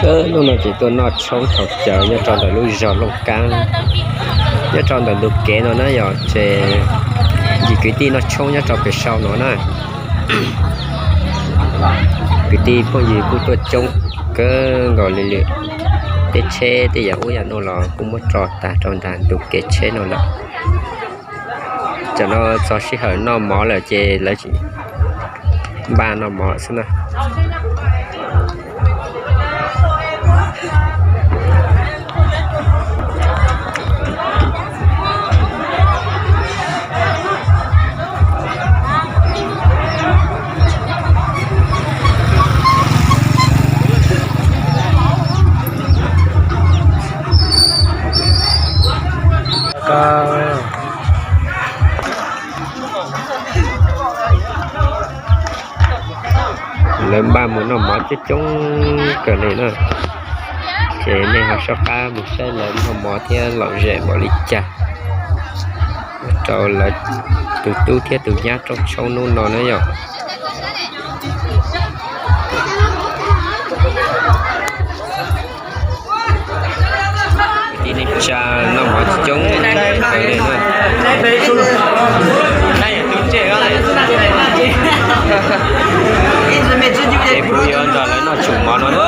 Hnub no ces tuaj noj tshoob haus cawv nyob rau ntawm lub zos Looj Kab, nyob rau ntawm ntug kev no na yom, ces yim kwv tij noj tshoob nyob rau pem saum no na. Kwv tij phooj ywg kuj tuaj coob kawg nkaus li lawm. Tej tsheb tej yam ub yam no los kuj muab tso tag rau nram ntug kev tsheb no lawm. Tam no txog sij hawm noj mov lawm ces lawv tsis npaj noj mov xwb na. Lawv npaj mus noj mov coob coob kawg li na. Ces nej ho soj qab mus saib lawv noj mov thiab lom zem npaum li cas rau lawv tus tub thiab tus nyab rooj tshoob hnub no na yom. Tib neeg tsa noj mov coob kawg li na. Ces kuv yuav nrog lawv noj tsum mov no na.